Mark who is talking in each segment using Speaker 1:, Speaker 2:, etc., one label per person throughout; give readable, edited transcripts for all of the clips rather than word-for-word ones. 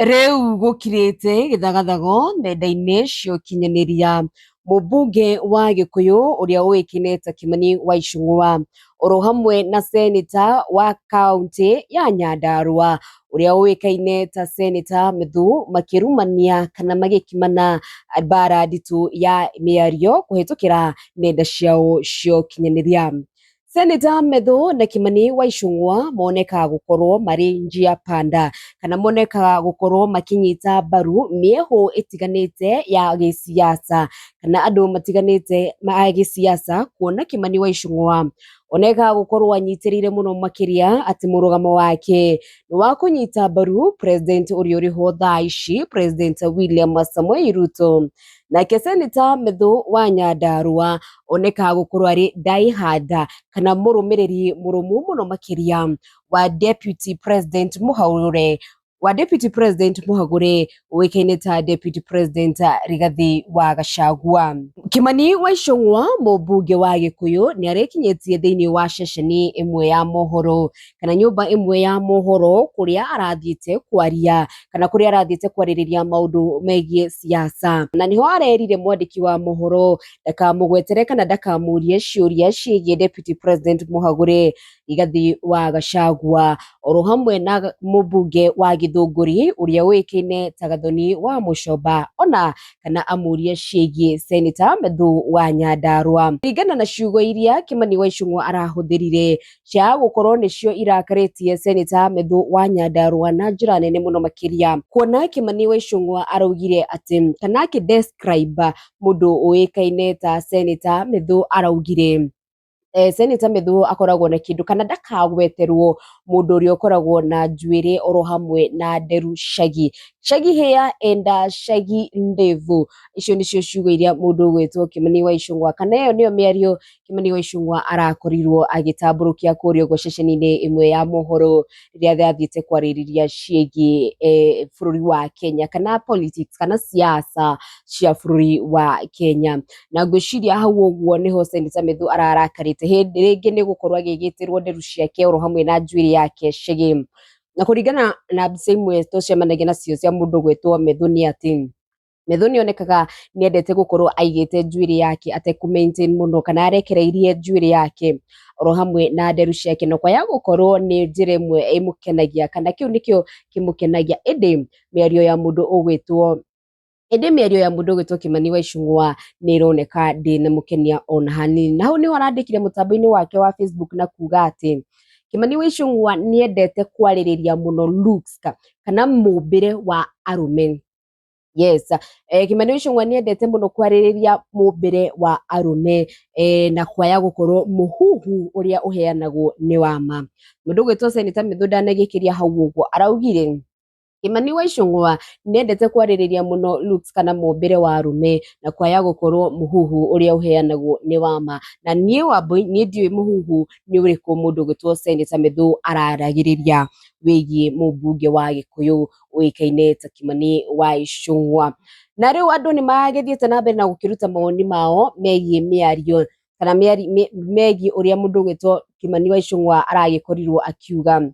Speaker 1: Rĩu gũkirĩte gĩthagathago nenda-inĩ cia ũkinyanĩria, mũmbunge wa Gĩkũyũ ũrĩa ũĩkaine ta Kĩmani wa Ichung'wa oro hamwe na seneta wa kauntĩ ya Nyandarua ũrĩa ũĩkaine ta seneta Methu makĩrumania kana magĩkimana mbara nditũ ya mĩario kũhĩtũkĩra nenda ciao cia ũkinyanĩria. Seneta Methu na Kimani wa Ichung'wa monekaga gũkorwo marĩ njia panda kana monekaga gũkorwo makĩnyita mbaru mĩehũ ĩtiganĩte ya gĩsiasa kana andũ matiganĩte a gĩsiasa kuona Kimani wa Ichung'wa onekaga gũkorwo anyitĩrĩire mũno makĩria atĩ mũrũgamo wake nĩ wa kũnyita mbaru president ũrĩa ũrĩho thaa ici President William Samoei Ruto. Nake Seneta Methu wa Nyandarua onekaga gũkorwo arĩ die hard kana mũrũmĩrĩri mũrũmu mũno makĩria wa Deputy President Mũhaure wa Deputy President Mũhagũre ũĩkaine ta Deputy President Rigathi wa Gachagua. Kimani wa Ichung'wa mũmbunge wa Gĩkũyũ nĩ arekinyĩtie thĩinĩ wa ceceni ĩmwe ya mohoro kana nyũmba ĩmwe ya mohoro kũrĩa arathiĩte kwaria kana kũrĩa arathiĩte kwarĩrĩria maũndũ megiĩ siasa, na nĩho arerire mwandĩki wa mohoro ndakamũgwetere kana ndakamũrie ciũria ciĩgiĩ Deputy President Mũhagũre Rigathi wa Gachagua oro hamwe na mũmbunge wa Gĩthũngũri ũrĩa ũĩkaine ta Gathoni wa Mũchomba ona kana amũrie ciĩgiĩ Senator Methu wa Nyandarua. Kũringana na ciugo iria Kimani wa Ichung'wa arahũthĩrire cia gũkorwo nĩcio irakarĩtie Senator Methu wa Nyandarua na njĩra nene mũno makĩria, kuona Kimani wa Ichung'wa araugire atĩ kana akĩ describe mũndũ ũĩkaine ta Senator Methu araugire Senator Methu akoragwo na kĩndũ kana ndakagweterwo mũndũ ũrĩa ũkoragwo na njuĩrĩ oro hamwe na nderu shaggy, shaggy hair and shaggy ndevu. Icio nĩcio ciugo iria mũndũ ũgwĩtwo Kimani wa Ichung'wa kana ĩyo nĩyo mĩario Kimani wa Ichung'wa arakorirwo agĩtambũrũkia kũrĩa ũguo ceceni-inĩ ĩmwe ya mohoro rĩrĩa athiĩte kwarĩrĩria ciĩgiĩ bũrũri wa Kenya kana politics kana siasa cia bũrũri wa Kenya. Na ngwĩciria hau ũguo nĩho Senator Methu ararakarĩte hĩndĩ rĩngĩ nĩ gũkorwo agĩgĩtĩrwo nderu ciake oro hamwe na njuĩrĩ yake shaggy. Na kũringana na mbica imwe tũcemanagia nacio cia mũndũ ũgwĩtwo Methu nĩ atĩ Methu nĩ onekaga nĩ endete gũkorwo aigĩte njuĩrĩ yake atekũ maintain mũno kana arekereirie njuĩrĩ yake oro hamwe na nderu ciake na kwaya gũkorwo nĩ njĩra ĩmwe ĩmũkenagia kana kĩu nĩkĩo kĩmũkenagia, ĩndĩ mĩario ya mũndũ ũgwĩtwo ĩndĩ mĩario ya mũndũ ũgwĩtwo Kimani wa Ichung'wa nĩ ĩroneka ndĩnamũkenia ona hanini. Na hau nĩho arandĩkire mũtambo-inĩ wake wa Facebook na kuga atĩ Kimani wa Ichung'wa nĩendete kwarĩrĩria mũno looks kana mũmbĩre wa arũme. Yes, Kimani wa Ichung'wa nĩendete mũno kwarĩrĩria mũmbĩre wa arũme na kwaya gũkorwo mũhuhu ũrĩa ũheanagwo nĩ wa ma. Mũndũ ũgwĩtwo Senator Methu ndanagĩkĩria hau ũguo araugire Kimani wa Ichung'wa nĩendete kwarĩrĩria mũno looks kana mũmbĩre wa arũme na kwaya gũkorwo mũhuhu ũrĩa ũheanagwo nĩ wa ma. Na niĩ Wambui niĩ ndiũĩ mũhuhu nĩ ũrĩkũ mũndũ ũgwĩtwo Senator Methu araragĩrĩria wĩgiĩ mũmbunge wa Gĩkũyũ ũĩkaine ta Kimani wa Ichung'wa. Na rĩu andũ nĩ magĩthiĩte na mbere na gũkĩruta mawoni mao megiĩ mĩario kana megiĩ ũrĩa mũndũ ũgwĩtwo Kimani wa Ichung'wa aragĩkorirwo akiuga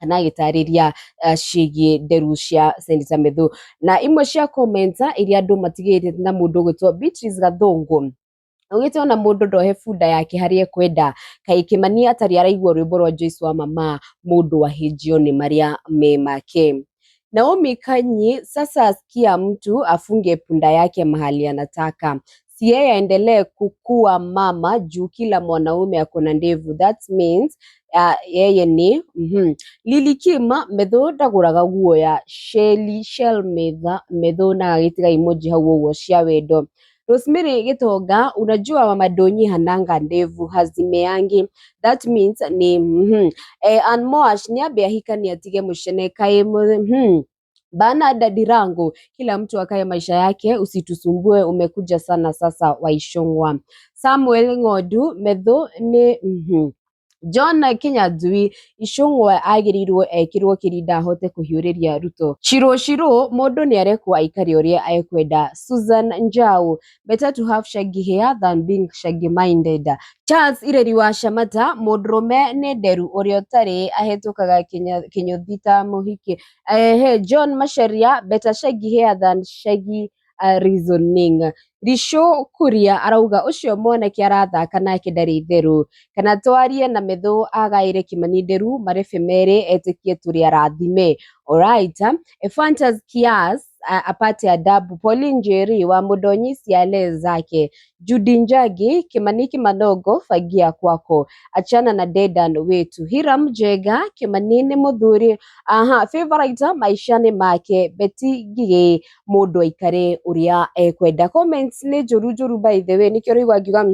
Speaker 1: kana agĩtarĩria ciĩgiĩ nderu cia Senator Methu. Na imwe cia comments iria andũ matigĩte na mũndũ ũgwĩtwo Beatrice Gathũngũ augĩte ona mũndũ ndohe bunda yake harĩa ekwenda, kaĩ Kimani atarĩ araigua rwĩmbo rwa Joyce wa Mama mũndũ ahĩnjio nĩ marĩa me make. Naomi Kanyi, sasa sikia mtu afunge punda yake mahali anataka, si yeye aendelee kukua mama juu kila mwanaume ako na ndevu, that means yeye ni Lily Kima Methu ndagũraga guoya Shelly Shell Methu na agagĩtiga emoji hau ũguo cia wendo. Rosemary Gitonga, unajua mama Donyi hananga ndevu hazimeangi, that means ni Ann Moash niambe ahikanie atige mucene kaĩ Bernard Dirango, kila mtu akae maisha yake, usitusumbue, umekuja sana sasa Waishongwa. Samuel Ng'ondu, Methu ni John Kinyanjui Icũng'wa agĩrĩirwo ekĩrwo kĩrinda ahote kũhiũrĩria Ruto. Shiro Shiro mũndũ nĩarekwo aikare ũrĩa ekwenda. Susan Njau, better to have shaggy hair than being shaggy minded. Charles Ireri wa Shamata, mũndũrũme nĩ nderu ũrĩa ũtarĩ ahĩtũkaga kĩnyũthi ta mũhiki. Ehe, John Macharia, better shaggy hair than shaggy reasoning. Rico Kuria arauga ũcio mwanake arathaka nake ndarĩ itherũ, kana twarie na Methu agaĩre Kimani nderu marebe merĩ etĩkie tũrĩ arathime. Alright, Ephantus Kias apate adabu. Pauline Njeri wa Mũdonyi ciale zake. Judy Njagi, Kimani Kimanogo fagia kwako, achana na Dedan wetu. Hiram Njega, Kimani nĩ mũthuri. Aha, favorite maisha-inĩ make. Betty Ngigĩ, mũndũ aikare ũrĩa ekwenda. Comments nĩ njũru njũru by the way, nĩkĩo ũraigua ngiuga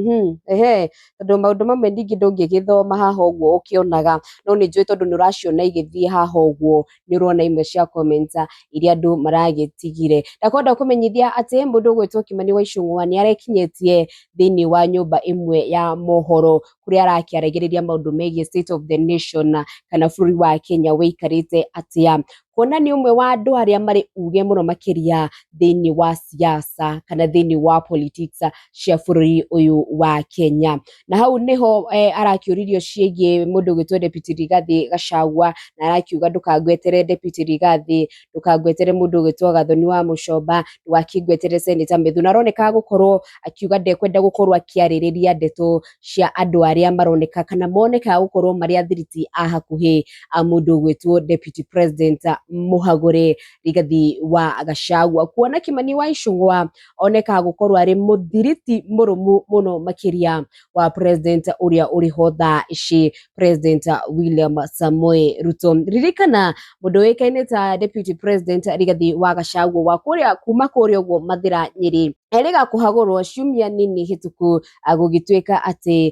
Speaker 1: ehe, tondũ maũndũ mamwe ningĩ ndũngĩgĩthoma haha ũguo ũkĩonaga, no nĩ njũĩ tondũ nĩ ũraciona igĩthiĩ haha ũguo, nĩ ũrona imwe cia comments iria andũ maragĩtigire. Ndakwenda kũmenyithia atĩ mũndũ ũgwĩtwo Kimani wa Ichung'wa nĩ arekinyĩtie thĩinĩ wa nyũmba ĩmwe ya mohoro kũrĩa arakĩaragĩrĩria maũndũ megiĩ state of the nation kana bũrũri wa Kenya wĩikarĩte atĩa, kuona nĩ ũmwe wa andũ arĩa marĩ uge mũno makĩria thĩinĩ wa siasa kana thĩinĩ wa politics cia bũrũri ũyũ wa Kenya. Na hau nĩho arakĩũririo ciĩgiĩ mũndũ ũgwĩtwo Deputy Rigathi Gachagua, na arakiuga ndũkangwetere Deputy Rigathi, ndũkangwetere mũndũ ũgwĩtwo Gathoni wa Mũchomba, ndũgakĩngwetere Senator Methu, na aroneka gũkorwo akiuga ndekwenda gũkorwo akĩarĩrĩria ndeto cia andũ arĩa maroneka kana monekaga gũkorwo marĩ athiriti a hakuhĩ a mũndũ ũgwĩtwo Deputy President mũhagũre Rigathi wa Gachagua. Kuona Kimani wa Ichung'wa onekaga gũkorwo arĩ mũthiriti mũrũmu mũno makĩria wa president ũrĩa ũrĩ ho thaa ici, President William Samoei Ruto. Ririkana mũndũ ũĩkaine ta Deputy President Rigathi wa Gachagua wa kũrĩa kuma kũrĩa ũguo Mathĩra Nyĩrĩ erĩga kũhagũrwo ciumia nini hĩtũku, gũgĩtuĩka atĩ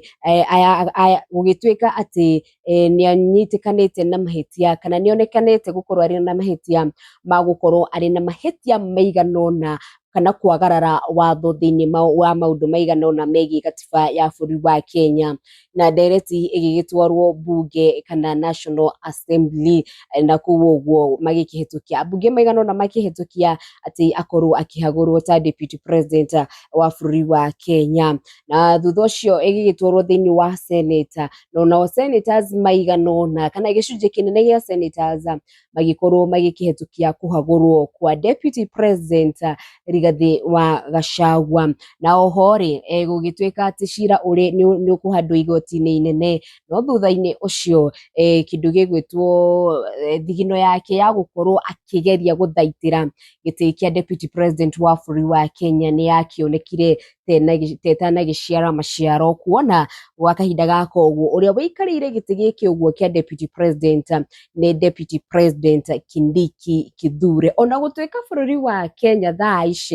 Speaker 1: gũgĩtuĩka atĩ nĩ anyitĩkanĩte na mahĩtia kana nĩ onekanĩte gũkorwo arĩ na mahĩtia ma gũkorwo arĩ na mahĩtia maigana ũna kana kwagarara watho thĩinĩ wa maũndũ maigana ũna megiĩ gatiba ya bũrũri wa Kenya, na ndereti ĩgĩgĩtwarwo bunge kana National Assembly, na kũu ũguo magĩkĩhĩtũkia ambunge maigana ũna makĩhĩtũkia atĩ akorwo akĩhagũrwo ta Deputy President wa bũrũri wa Kenya, na thutha ũcio ĩgĩgĩtwarwo thĩinĩ wa Senate, na onao senators maigana ũna kana gĩcunjĩ kĩnene gĩa senators magĩkorwo magĩkĩhĩtũkia kũhagũrwo kwa Deputy President Rigathi wa Gachagua. Na oho rĩ, gũgĩtuĩka atĩ cira ũrĩ nĩ ũkũhandwo igoti-inĩ inene, no thutha-inĩ ũcio kĩndũ gĩgwĩtwo thigino yake ya gũkorwo akĩgeria gũthaitĩra gĩtĩ kĩa Deputy President wa bũrũri wa Kenya nĩ yakĩonekire tetanagĩciara maciaro, kuona gwa kahinda gaka ũguo ũrĩa wĩikarĩire gĩtĩ gĩkĩ ũguo kĩa Deputy President nĩ Deputy President Kindiki Kithure. Ona gũtuĩka bũrũri wa Kenya thaa ici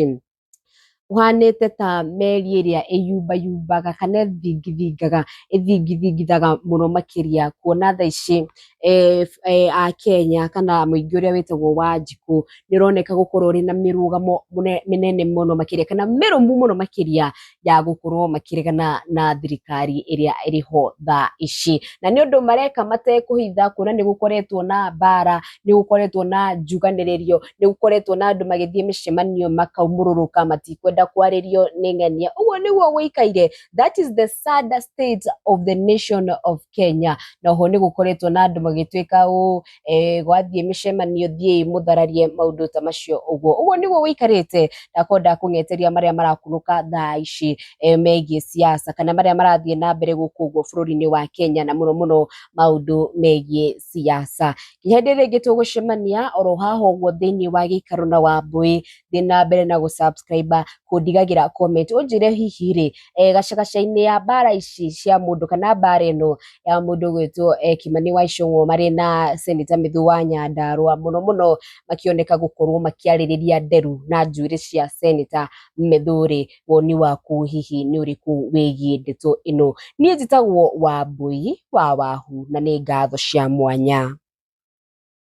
Speaker 1: ũhanĩte ta meri ĩrĩa ĩyumbayumbaga kana ĩthingithingaga ĩthingithingithaga mũno makĩria, kuona thaa ici Akenya kana mũingĩ ũrĩa wĩtagwo wa Njikũ nĩ ũroneka gũkorwo ũrĩ na mĩrũgamo mĩnene mũno makĩria kana mĩrũmu mũno makĩria ya gũkorwo makĩregana na thirikari ĩrĩa ĩrĩ ho thaa ici, na nĩ ũndũ mareka matekũhitha, kuona nĩ gũkoretwo na mbara, nĩ gũkoretwo na njuganĩrĩrio, nĩ gũkoretwo na andũ magĩthiĩ mĩcemanio makaumũrũrũka matikwenda kwarĩrio nĩ ng'ania. Ũguo nĩguo gũikaire. That is the sad state of the nation of Kenya. Na oho nĩ gũkoretwo na andũ magĩtuĩka ũũ, gwathiĩ mĩcemanio thiĩi mũthararie maũndũ ta macio ũguo. Ũguo nĩguo gũikarĩte. Ndakwenda kũng'eteria marĩa marakunũka thaa ici megiĩ siasa kana marĩa marathiĩ na mbere gũkũ ũguo bũrũri-inĩ wa Kenya, na mũno mũno maũndũ megiĩ siasa. Nginya hĩndĩ ĩrĩa ĩngĩ tũgũcemania oro haha ũguo thĩinĩ wa gĩikaro na Wambũi, thiĩ na mbere na gũ subscribe, kũndigagĩra comment, ũnjĩre hihi rĩ, gacagaca-inĩ ya mbara ici cia mũndũ kana mbara ĩno ya mũndũ ũgwĩtwo Kimani wa Ichung'wa marĩ na Senator Methu wa Nyandarua, mũno mũno makĩoneka gũkorwo makĩarĩrĩria nderu na njuĩrĩ cia Senator Methu rĩ, woni waku hihi nĩ ũrĩkũ wĩgiĩ ndeto ĩno? Niĩ njĩtagwo Wambũi wa Wahu na nĩ ngatho cia mwanya.